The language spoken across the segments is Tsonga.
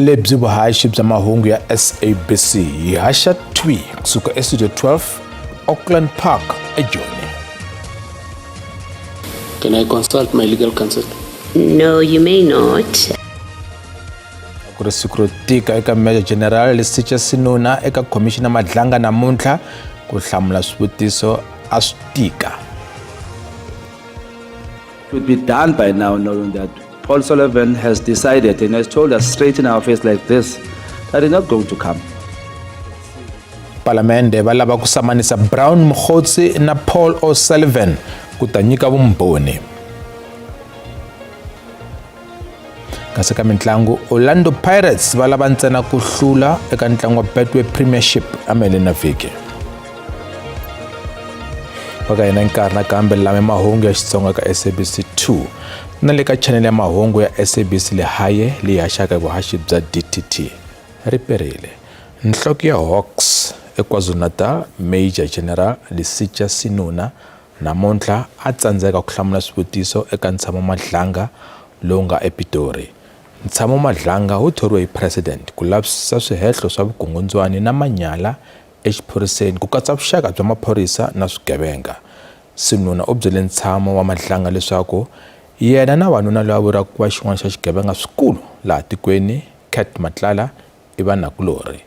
Lebyi vuhaxi bya mahungu ya SABC yi haxa thwi kusuka eStudio 12 Auckland Park eJoni. Can I consult my legal counsel? No, you may not. Ku ri siku ro tika eka Major General Lesitja Senona eka Khomixini ya Madlanga namuntlha ku hlamula swivutiso a swi tika. It would be done by now knowing that Paul Sullivan has decided and has told us straight in our face like this that he's not going to come. Palamende va lava ku samanisa Brown Mogotsi na Paul O'Sullivan ku ta nyika vumbhoni. Kasi ka mintlangu Orlando Pirates va lava ntsena ku hlula eka ntlangu wa Betway Premiership emeleni na vhiki. Va ka hina nkarhi nakambe lame mahungu ya Xitsonga ka SABC 2 na le ka chanele ya mahungu ya SABC Lehaye leyi haxaka hi vuhaxi bya DTT. Ri perile. Nhloko ya Hawks eKwaZulu-Natal Major General Lesitja Senona namuntlha a tsandzeka ku hlamula swivutiso eka ntshamo Madlanga lowu nga ePitori. Ntshamo Madlanga wu thoriwe hi President ku lavisisa swihehlo swa vukungundzwani na manyala exiphoriseni ku katsa vuxaka bya maphorisa na swigevenga. Senona u byele ntshamo wa Madlanga leswaku yena na wanuna loyi a vuriwaka ku va xin'wana xa xigevenga swikulu laha tikweni, Cat Matlala, i vanakulorhi.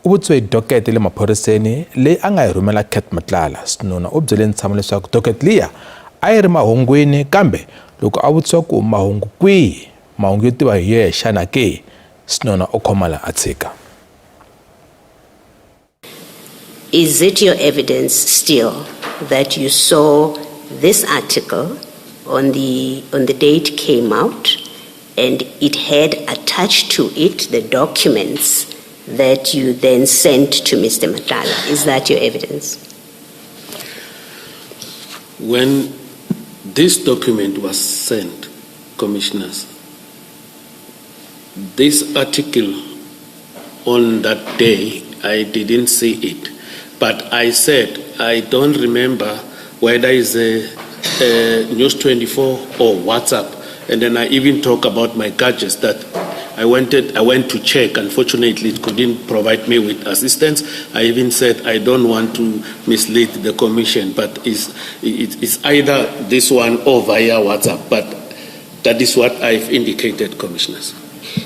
U vutisiwe hi dokete le maphoriseni leyi a nga yi rhumela Cat Matlala. Senona u byele ntshamo leswaku dokete liya a yi ri mahungwini kambe loko a vutisiwa ku mahungu kwihi, mahungu yo tiva hi yehe xana ke, Senona u khoma la a tshika. Is it your evidence still that you saw this article on the day it came out and it had attached to it the documents that you then sent to Mr. Matlala? Is that your evidence? When this document was sent, commissioners, this article on that day, I didn't see it. But I said, I don't remember whether it's a News 24 or WhatsApp. And then I even talk about my gadgets that I went to check. Unfortunately, it couldn't provide me with assistance. I even said I don't want to mislead the commission, but it's either this one or via WhatsApp. But that is what I've indicated, commissioners.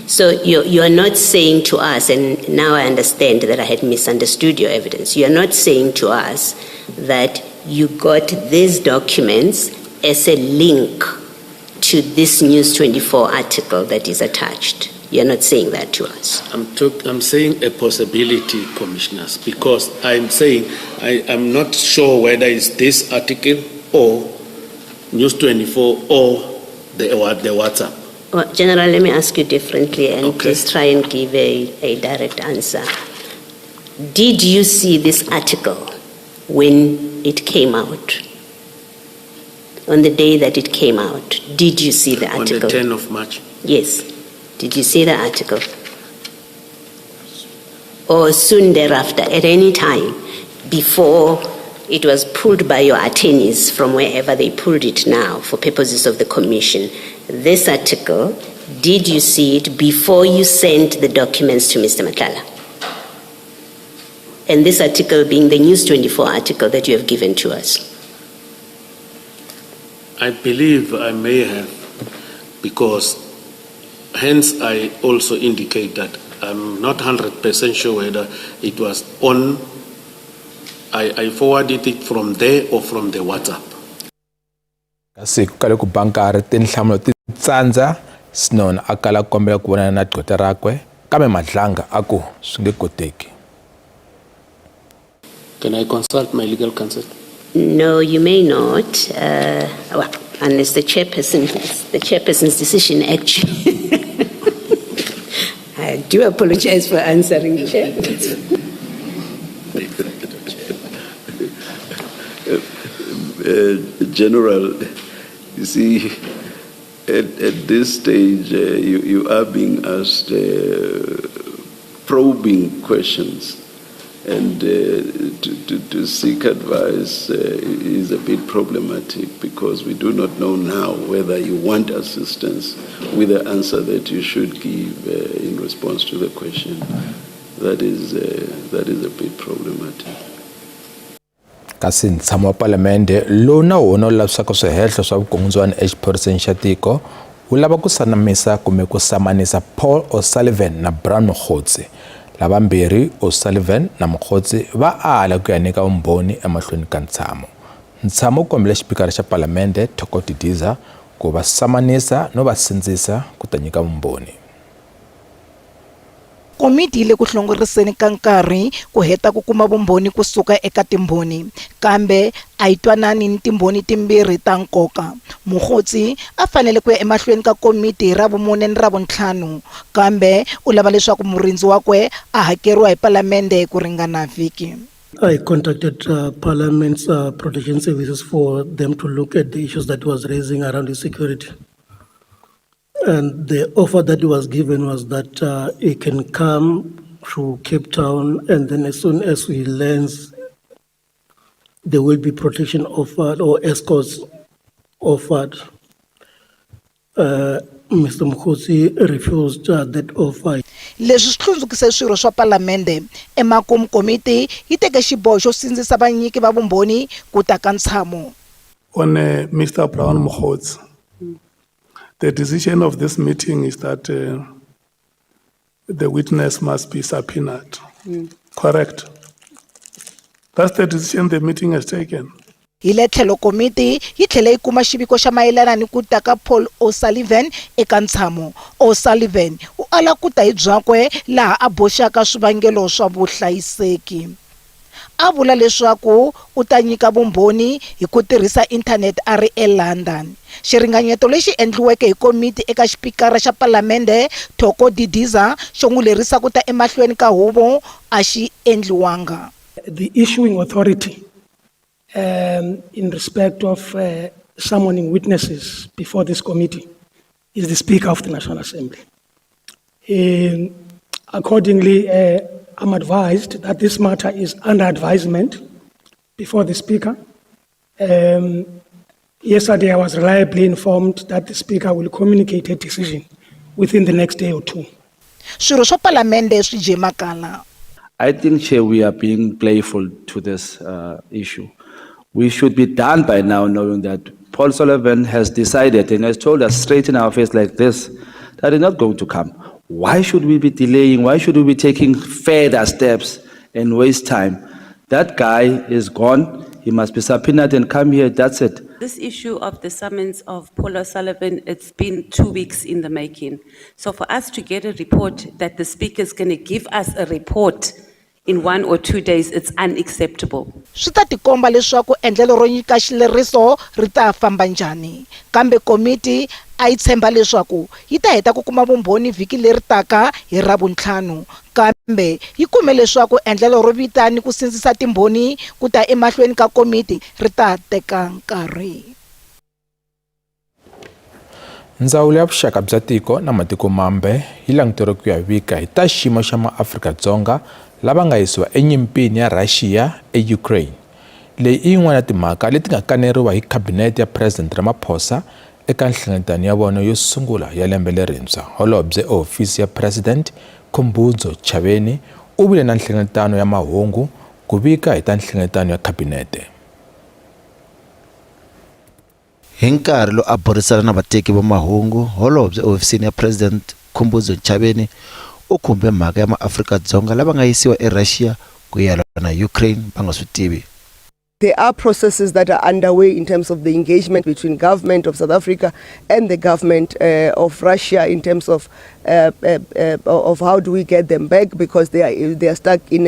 So you are not saying to us, and now I understand that I had misunderstood your evidence, you are not saying to us that you got these documents as a link to this News 24 article that is attached. You're not saying that to us. I'm saying a possibility, commissioners, because I'm saying I'm not sure whether it's this article or News 24 or the WhatsApp. Well, General, let me ask you differently and Please try and give a direct answer. Did you see this article when it came out? On the day that it came out, did you see the On the article? 10th of March. Yes. Did you see the article? Or soon thereafter, at any time, before it was pulled by your attorneys from wherever they pulled it now for purposes of the commission, this article, did you see it before you sent the documents to Mr. Matlala? And this article being the News 24 article that you have given to us. I believe I may have, because hence I also indicate that I'm not 100% sure whether it was on, I forwarded it from there or from the WhatsApp. Kasi ku kale ku ba nkarhi tinhlamulo ti tsandza, Senona a kala kombela ku vonana na gqweta rakwe, kambe Madlanga a ku swi nge koteki. Can I consult my legal counsel? No, you may not. Well, unless the chairperson, it's the chairperson's decision, actually. I do apologize for answering, Chair. General, you see, at this stage, you are being asked probing questions. And to seek advice is a bit problematic because we do not know now whether you want assistance with the answer that you should give in response to the question. That is a bit problematic. Kasi ntshamo wa palamende lowu na wona wu lavisaka swihehlo swa vukungundzwani exiphoriseni xa tiko wu lava ku sanamisa kumbe ku samanisa Paul O'Sullivan na Brown Mogotsi. Lavambirhi, O'Sullivan na Mogotsi, va ala ku ya nyika vumbhoni emahlweni ka ntshamo. Ntshamo wu kombela xipikara xa palamende Thoko Didiza ku va samanisa no va sindzisa ku ta nyika vumbhoni. Komiti yi le ku hlongoriseni ka nkarhi ku heta ku kuma vumbhoni kusuka eka timbhoni, kambe a yi twanani ni timbhoni timbirhi ta nkoka. Mogotsi a fanele ku ya emahlweni ka komiti hi Ravumune ni Ravuntlhanu, kambe u lava leswaku murindzi wakwe a hakeriwa hi palamende ku ringana vhiki. I contacted Parliament's Protection Services for them to look at the issues that he was raising around his security. And the offer that he was given was that he can come to Cape Town and then as soon as he lands, there will be protection offered or escorts offered. Mr. Mogotsi refused that offer. Leswi swi hlundzukise swirho swa palamende. Emakumu komiti yi teke xiboho xo sindzisa vanyiki va vumbhoni ku ta ka ntshamo. On Mr. Brown Mogotsi, the decision of this meeting is that the witness must be subpoenaed. Correct? That's the decision the meeting has taken. Hi le tlhelo, komiti yi tlhele yi kuma xiviko xa mayelana ni ku ta ka Paul O'Sullivan eka ntshamo. O'Sullivan u ala ku ta hi byakwe, laha a boxaka swivangelo swa vuhlayiseki, a vula leswaku u ta nyika vumbhoni hi ku tirhisa inthanete a ri eLondon. Xiringanyeto lexi endliweke hi komiti eka xipikara xa palamende Thoko Didiza xo n'wi lerisa ku ta emahlweni ka huvo a xi endliwanga. The issuing authority in respect of summoning witnesses before this committee is the Speaker of the National Assembly. Accordingly, I'm advised that this matter is under advisement before the Speaker. Yesterday, I was reliably informed that the Speaker will communicate a decision within the next day or two. Swirho swa palamende swi dye makala. I think, Chair, we are being playful to this issue. We should be done by now knowing that Paul Sullivan has decided and has told us straight in our face like this that he's not going to come. Why should we be delaying? Why should we be taking further steps and waste time? That guy is gone. He must be subpoenaed and come here. That's it. This issue of the summons of Paul O'Sullivan, it's been 2 weeks in the making. So for us to get a report that the speaker is going to give us a report in 1 or 2 days, it's unacceptable. Swi ta tikomba leswaku endlelo ro nyika xileriso ri ta famba njhani, kambe komiti a yi tshemba leswaku yi ta heta ku kuma vumbhoni vhiki leri taka hi Ravuntlhanu, kambe yi kume leswaku endlelo ro vita ni ku sindzisa timbhoni ku ta emahlweni ka komiti ri ta teka nkarhi. Ndzawulo ya Vuxaka bya Tiko na Matiko Mambe yi languteriwe ku ya vika hi ta xiyimo xa maAfrika-Dzonga lava nga yisiwa enyimpini ya Russia eUkraine. Leyi i yin'wana ya timhaka leti nga kaneriwa hi khabinete ya President Ramaphosa eka nhlengeletano ya vona yo sungula ya lembe lerintshwa. Holobye ehofisi ya President Khumbudzo Ntshavheni u vile na nhlengeletano ya mahungu ku vika hi ta nhlengeletano ya khabinete. Hi nkarhi lowu a burisana na vateki va mahungu, holobye ehofisini ya President Khumbudzo Ntshavheni u khumbe mhaka ya maAfrika-Dzonga lava nga yisiwa eRussia ku ya lwa na Ukraine va nga swi tivi. There are processes that are underway in terms of the engagement between government of South Africa and the government of Russia in terms of how do we get them back, because they are stuck in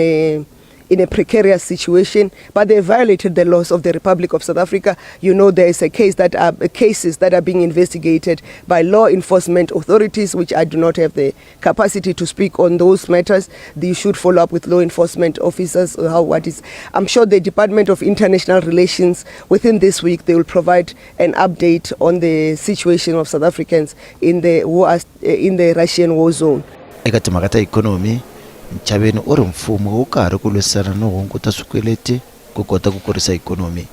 a precarious situation, but they violated the laws of the Republic of South Africa. There is a case that are cases that are being investigated by law enforcement authorities, which I do not have the capacity to speak on those matters. They should follow up with law enforcement officers. How what is? I'm sure the Department of International Relations within this week they will provide an update on the situation of South Africans in the who are in the Russian war zone. Eka timhaka ta ikhonomi, Ntshavheni u ri mfumo wu karhi ku lwisana no hunguta swikweleti. ku kota ku kurisa ikhonomi.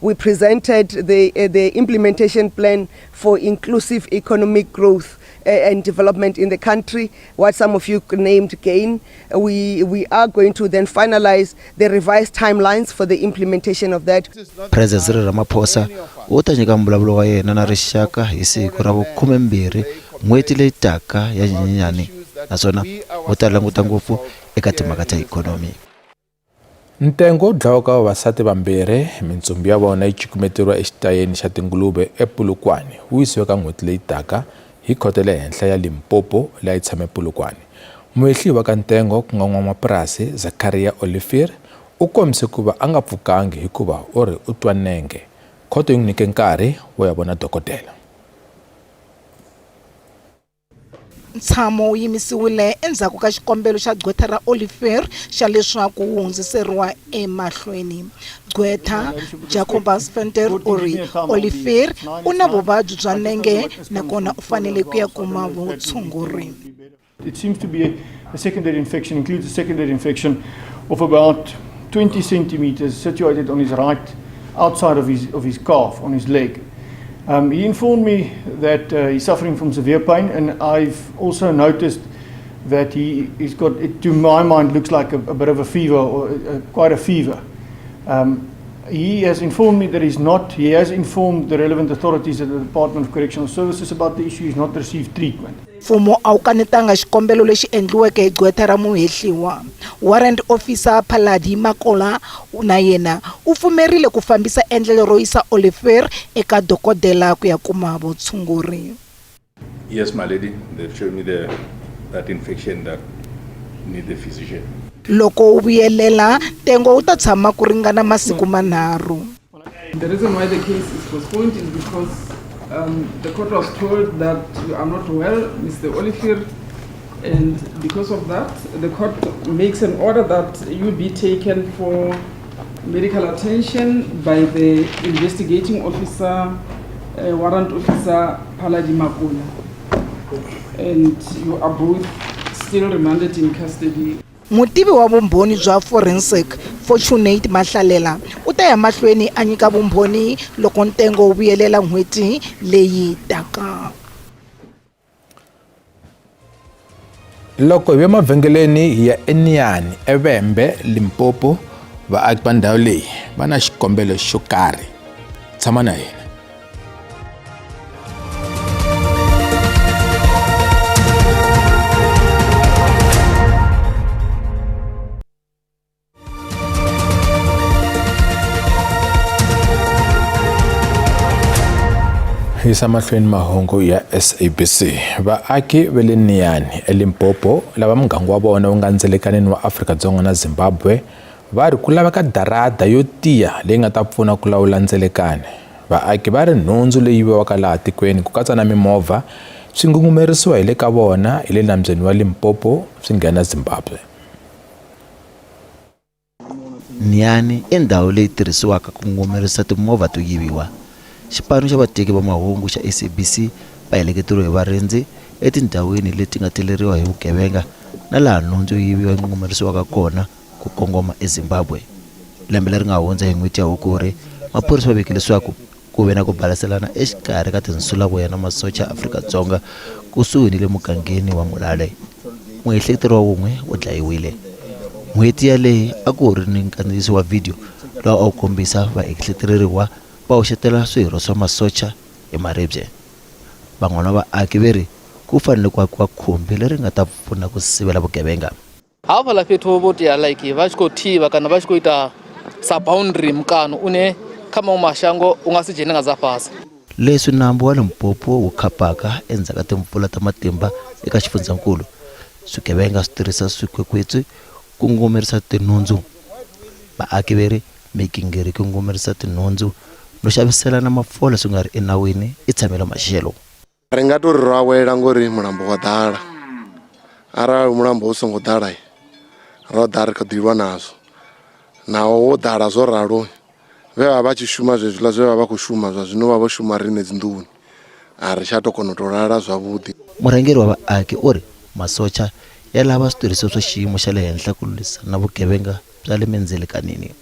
We presented the, the implementation plan for inclusive economic growth and development in the country, what some of you named GAIN. We, we are going to then finalize the revised timelines for the implementation of that. President Cyril Ramaphosa u ta nyika mbulavulo wa yena na rixaka hi siku ra vukhume-mbirhi n'hweti leyi taka ya Nyenyenyani naswona u ta languta ngopfu eka timhaka ta ikhonomi. Ntengo wo dlawa ka vavasati vambirhi, mintsumbu ya vona yi cukumeteriwa exitayeni xa tinguluve ePolokwane wu yisiwe ka n'hweti leyi taka hi khoto ya le henhla ya Limpopo leyi a yi tshama ePolokwane. Muhehliwa ka Ntengo ku nga n'wamapurasi Zachariah Olivier u kombise ku va a nga pfukangi hikuva u ri u twa nenge. Khoto yi n'wi nyike nkarhi wo ya vona dokodela. Ntshamo wu yimisiwile endzhaku ka xikombelo xa gqwetha ra Olivier xa leswaku wu hundziseriwa emahlweni. Gqwetha Jacobus Venter u ri Olivier u na vuvabyi bya nenge nakona u fanele ku ya kuma vutshunguri. It seems to be a, a secondary infection, includes a secondary infection of about 20 centimeters situated on his right outside of his, of his calf, on his leg. Um, he informed me that he's suffering from severe pain, and I've also noticed that he, he's got, it, to my mind, looks like a, a bit of a fever or a, a, quite a fever. Um, he has informed me that he's not, he has informed the relevant authorities at the Department of Correctional Services about the issue. He's not received treatment. Mfumo a wu kanetanga xikombelo lexi endliweke hi gqwetha ra muhehliwa. Warrant Officer Phaladi Makola na yena u pfumerile ku fambisa endlelo ro yisa Olivier eka dokodela ku ya kuma vutshunguri. Yes, my lady, they've shown me the, that infection that need the physician. Loko wu vuyelela, ntengo wu ta tshama ku ringana masiku manharhu. The reason why the case is postponed is because the court was told that you are not well, Mr. Olivier, and because of that, the court makes an order that you be taken for medical attention by the investigating officer, warrant officer Paladi Makula. And you are both still remanded in custody. Mutivi wa vumbhoni bya forensic Fortunate Mahlalela u ta ya mahlweni a nyika vumbhoni loko ntengo wu vuyelela n'hweti leyi taka. Loko hi ve mavhengeleni hi ya eNiani eVhembe, Limpopo, vaaki va ndhawu leyi va na xikombelo xo karhi. Tshama na hina. Yisa mahlweni mahungu ya SABC. Vaaki va le Niani eLimpopo lava muganga wa vona wu nga ndzelekaneni wa Afrika-Dzonga na Zimbabwe va ri ku laveka darada yo tiya leyi nga ta pfuna ku lawula ndzelekani. Vaaki va ri nhundzu leyi yiviwaka laha tikweni ku katsa na mimovha swi ngungumerisiwa hi le ka vona hi le nambyeni wa Limpopo swi nghena Zimbabwe. Niani i ndhawu leyi tirhisiwaka ku ngungumerisa timovha to yiviwa. Xipano xa vateki va mahungu xa SABC va heleketiwe hi varindzi etindhawini leti nga teleriwa hi vugevenga na laha nhundzu yo yiviwa yi ngungumerisiwaka kona ku kongoma eZimbabwe. Lembe leri nga hundza hi n'hweti ya Hukuri, maphorisa va vike leswaku ku ve na ku balaselana exikarhi ka tinsulavoya na masocha ya Afrika-Dzonga kusuhi ni le mugangeni wa Mulale. Muehleketeriwa wun'we u dlayiwile. N'hweti yaleyi a ku ri ni nkandziyiso wa vhidiyo lowu a wu kombisa vaehleketeleriwa va hoxetela swirho swa masocha hi maribye. Van'wana va vaaki ve ri ku fanele ku akiwa khumbi leri nga ta pfuna ku sivela vugevenga. Hafhaḽa fhethu vho tea like vha tshi khou thivha kana vha tshi khou ita sa boundary mukano une kha maṅwe mashango u nga si dzhene nga dza fhasi. Leswi nambu wa Limpopo wu khapaka endzhaku ka timpfula ta matimba eka xifundzankulu, swigevenga swi tirhisa swikwekwetsu ku ngungumerisa tinhundzu. Vaaki ve ri migingiriko yo ngungumerisa tinhundzu no xaviselana mafola swi nga ri enawini i tshamelo maxelo. Ri nga tou ri ro awela ngori mulambo wa ḓala, arali mulambo u songo ḓala ro ḓa ri kha ḓi lwa nazwo naho wo ḓala zwo ralo vhe vha vha tshi shuma zwezwiḽa zwe vha vha khou shuma zwa zwino vha vho shuma riṋe dzi nḓuni a ri tsha tou kona u tou lala zwavhuḓi. Murhangeri wa vaaki u ri masocha ya lava switirhisiwa swa xiyimo xa le henhla ku lwisana na vugevenga bya le mindzilikanini.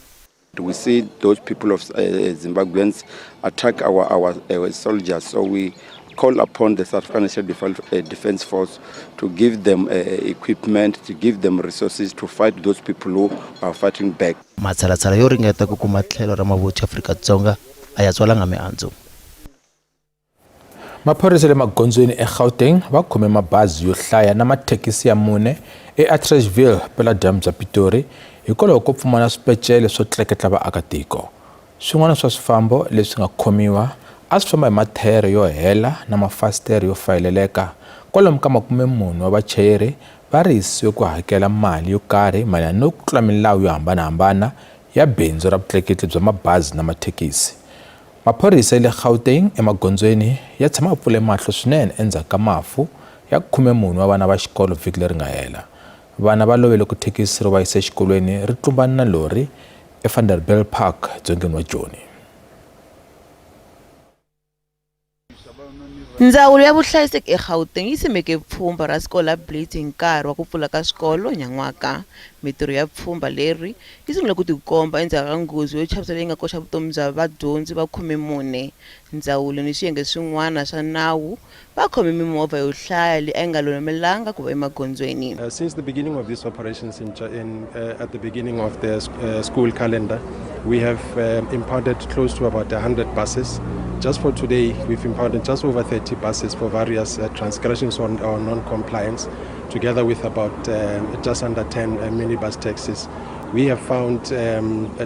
We see those people of Zimbabweans attack our, our soldiers, so we call upon the South African National Defense Force to give them equipment, to give them resources to fight those people who are fighting back. Matshalatshala yo ringeta ku kuma tlhelo ra mavuthu ya Afrika-Dzonga a ya tswalanga mihandzu. Maphorisa le magondzweni eGauteng va khome mabazi yo hlaya na mathekisi ya mune eAtteridgeville, vupeladyambu bya Pitori, hikwalaho ko pfumala swipecele swo tleketla vaakatiko. Swin'wana swa swifambo leswi nga khomiwa a swi famba hi mathayere yo hela na mafasitere yo fayeleleka. Kwalomu ka 40 wa vachayeri va rihisiwe ku hakela mali yo karhi mayelana no ku tlula milawu yo hambana-hambana ya bindzu ra vutleketli bya mabazi na mathekisi. Maphorisa ya le Gauteng emagondzweni ya tshama ya pfule mahlo swinene endzhaku ka mafu ya 14 wa vana va xikolo vhiki leri nga hela. Vana va love loko thekisi ro va yisa exikolweni ri tlumbana na lori eVanderbijlpark, dzongeni wa Joni. Ndzawulo ya Vuhlayiseki eGauteng yi simeke pfhumba ra Scholar Blitz hi nkarhi wa ku pfula ka swikolo nyan'waka. Mitirho ya pfhumba leri yi sungule ku tikomba endzhaku ka nghozi yo chavisa leyi nga koxa vutomi bya vadyondzi va 14. Ndzawulo ni swiyenge swin'wana swa nawu va khome mimovha yo hlaya leyi a yi nga lulamelanga ku va emagondzweni. Since the beginning of these operations in, in, at the beginning of the school calendar, we have impounded close to about 100 buses. Just for today, we've impounded just over 30 buses for various transgressions on, or non-compliance, together with about just under 10 minibus taxis. We have found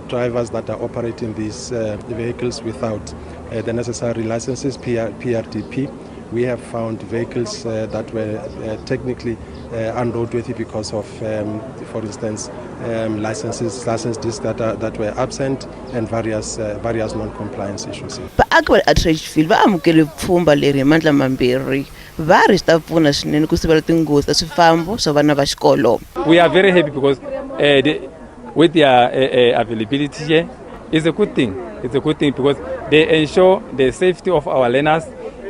drivers that are operating these vehicles without the necessary licenses, PR, PRDP. We have found vehicles that were technically unroadworthy because of, for instance, licenses, license discs that, are, that were absent and various, various non-compliance issues. Vaaki va le Atteridgeville va amukele pfhumba leri hi mandla mambirhi va ri swi ta pfuna swinene ku sivela tinghozi ta swifambo swa vana va xikolo. We are very happy because with their availability here, it's a good thing. It's a good thing because they ensure the safety of our learners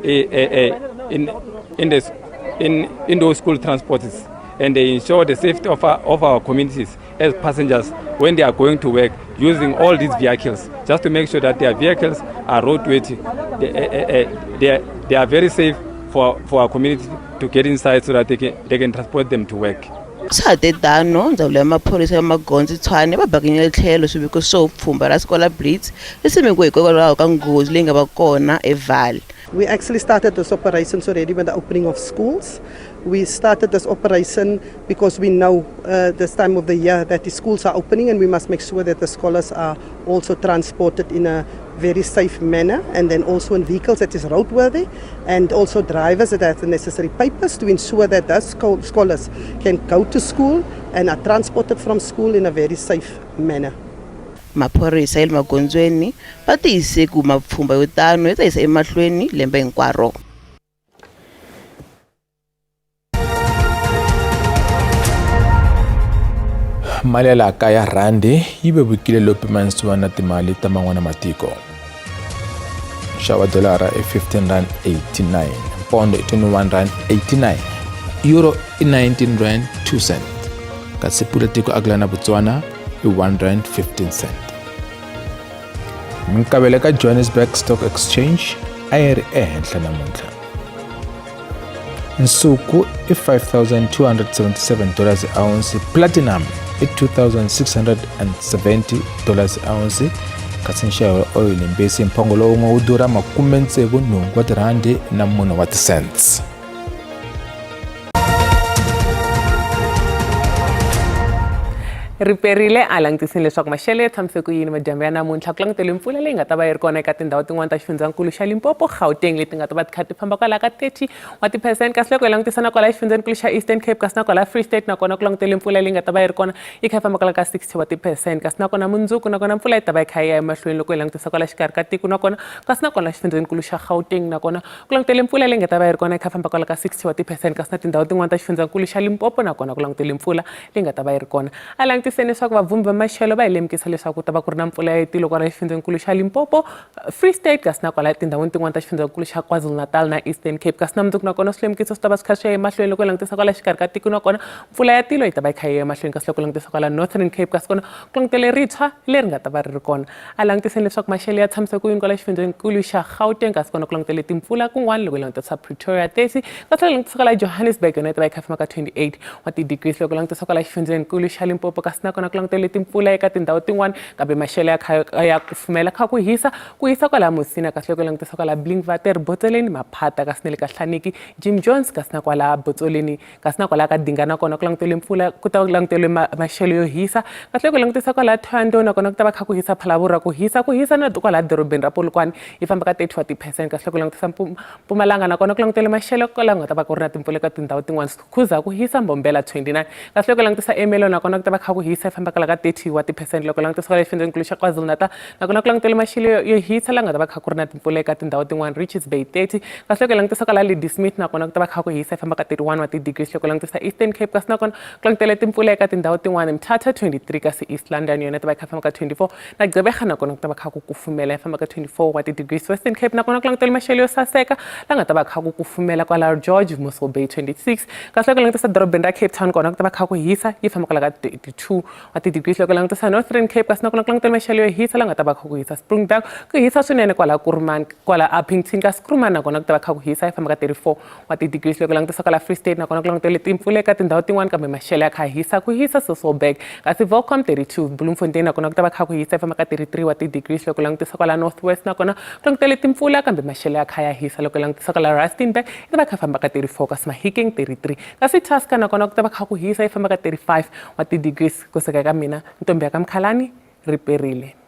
in, the, in those school transports and they ensure the safety of our communities as passengers when they are going to work using all these vehicles, just to make sure that their vehicles are roadworthy. They are very safe for our community to get inside so that they can transport them to work. Swa ha te tano, ndzawulo ya maphorisa ya magondzo Tshwane va bakanyile tlhelo swiviko swo pfhumba ra Scholar Blitz ri simekiwe hikokwalaho ka nghozi leyi nga va kona eVaal. We actually started this operations already with the opening of schools. We started this operation because we know this time of the year that the schools are opening and we must make sure that the scholars are also transported in a very safe manner and then also in vehicles that is roadworthy and also drivers that have the necessary papers to ensure that those scholars can go to school and are transported from school in a very safe manner. Maphorisa ya le magondzweni va tiyisise ku mapfhumba yo tano ya ta yisa emahlweni lembe hinkwaro. Mali ya laha kaya rhandi yi vevukile lowu pimanisiwa na timali ta man'wana matiko. Nxavo wa dolara i 15 rand 89, pondo i 21 rand 89, euro i 19 rand 2 cent, kasi pula tiko akulana na Botswana i 1 rand 15 cent. Minkavelo ka Johannesburg Stock Exchange a yi ri ehenhla namuntlha. Nsuku i $5277 ounce, platinum i $2670 ounce, kasi nxavo wa oyili mbisi mphongolo wun'we wu durha 68 wa tirhandi na 4 wa ti-cents. Riperile a langutisini leswaku maxelo ya tshamise ku yini madyambu ya namuntlha. Ku langutele mpfula leyi nga ta va yi ri kona eka tindhawu tin'wana ta xifundzankulu xa Limpopo, Gauteng, leti nga ta va ti kha ti famba kwalaha ka 30 wa ti-percent, kasi loko hi langutisa na kwala xifundzankulu xa Eastern Cape kasi na kwala Free State, nakona ku langutele mpfula leyi nga ta va yi ri kona yi kha yi famba kwala ka 60 wa ti-percent, kasi nakona mundzuku nakona mpfula yi ta va yi kha yi ya emahlweni loko hi langutisa kwala xikarhi ka tiko, nakona kasi na kwala xifundzankulu xa Gauteng nakona ku langutele mpfula leyi nga ta va yi ri kona yi kha yi famba kwala ka 60 wa ti-percent, kasi na tindhawu tin'wana ta xifundzankulu xa Limpopo nakona ku langutele mpfula leyi nga ta va yi ri kona. A langutisa Langutiseni leswaku vabvumbi va maxelo va hi lemukisa leswaku ku ta va ku ri na mpfula ya tilo kwala xifundzenkulu xa Limpopo, Free State kasi na kwala tindhawini tin'wana ta xifundzenkulu xa KwaZulu-Natal na Eastern Cape. Kasi na mundzuku nakona swilemukiso swi ta va swi kha swi ya emahlweni loko hi langutisa kwala xikarhi ka tiko nakona mpfula ya tilo yi ta va yi kha yi ya emahlweni kasi loko langutisa kwala Northern Cape kasi kona ku langutele ritshwa leri nga ta va ri ri kona. A langutiseni leswaku maxelo ya tshamise ku yini kwala xifundzenkulu xa Gauteng kasi kona ku langutele timpfula kun'wana loko hi langutisa Pretoria 30 kasi loko langutisa kwala Johannesburg yona yi ta va yi kha yi famba ka 28 wa ti-degrees loko langutisa kwala xifundzenkulu xa Limpopo kasi nakona ku langutele timpfula eka tindhawu tin'wana kambe maxelo ya kha ya kufumela kha ku hisa ku hisa kwala Musina kasi loko langutisa kwala Blinkwater Botsoleni Maphata kasi na le ka Hlaniki Jim Jones kasi na kwala Botsoleni kasi na kwala ka Dinga nakona ku langutele mpfula ku ta langutele maxelo yo hisa kasi loko langutisa kwala Thohoyandou nakona ku ta va kha ku hisa Phalaborwa ku hisa ku hisa na kwala dorobeni ra Polokwane yi famba ka 30 wa ti-percent kasi loko langutisa Mpumalanga nakona ku langutele maxelo kwala ku nga ta va ku ri na timpfula eka tindhawu tin'wana Khuza ku hisa Mbombela 29 kasi loko langutisa Ermelo nakona ku ta va kha ku hisa yi famba kwala ka 30 wa ti-percent loko langutisa kwala xifundzenikulu xa KwaZulu-Natal nakona ku langutele maxelo yo hisa la nga ta va kha ku ri na timpfula eka tindhawu tin'wana Richards Bay 30 kasi loko langutisa kwala Ladysmith nakona ku ta va kha ku hisa yi famba ka 31 wa ti-degrees loko langutisa Eastern Cape kasi nakona ku langutele timpfula eka tindhawu tin'wana Mthatha 23 kasi East London yona ta va yi kha famba ka 24 na Gqeberha nakona ku ta va kha ku kufumela yi famba ka 24 wa ti-degrees Western Cape nakona ku langutele maxelo yo saseka la nga ta va kha ku kufumela kwala George Mossel Bay 26 kasi loko langutisa dorobeni ra Cape Town kona ku ta va kha ku hisa yi famba kwala ka 32 wa ti-degrees loko langutisa Northern Cape kasi nakona ku langutele maxelo yo hisa la nga ta va kha ku hisa Springbok ku hisa swinene kwala Kuruman kwala Upington kasi Kuruman nakona ku ta va kha ku hisa yi famba ka 34 wa ti-degrees loko langutisa kwala Free State nakona ku langutele timpfula eka tindhawu tin'wana kambe maxelo ya kha hisa ku hisa Sasolburg kasi Welkom 32 Bloemfontein nakona ku ta va kha ku hisa yi famba ka 33 wa ti-degrees loko langutisa kwala North West nakona ku langutele timpfula kambe maxelo ya kha ya hisa loko langutisa kwala Rustenburg yi ta va kha famba ka 34 kasi Mahikeng 33 kasi Tusker nakona ku ta va kha ku hisa yi famba ka 35 wa ti-degrees kusuka eka mina ntombi ya ka Mkhalani riperile.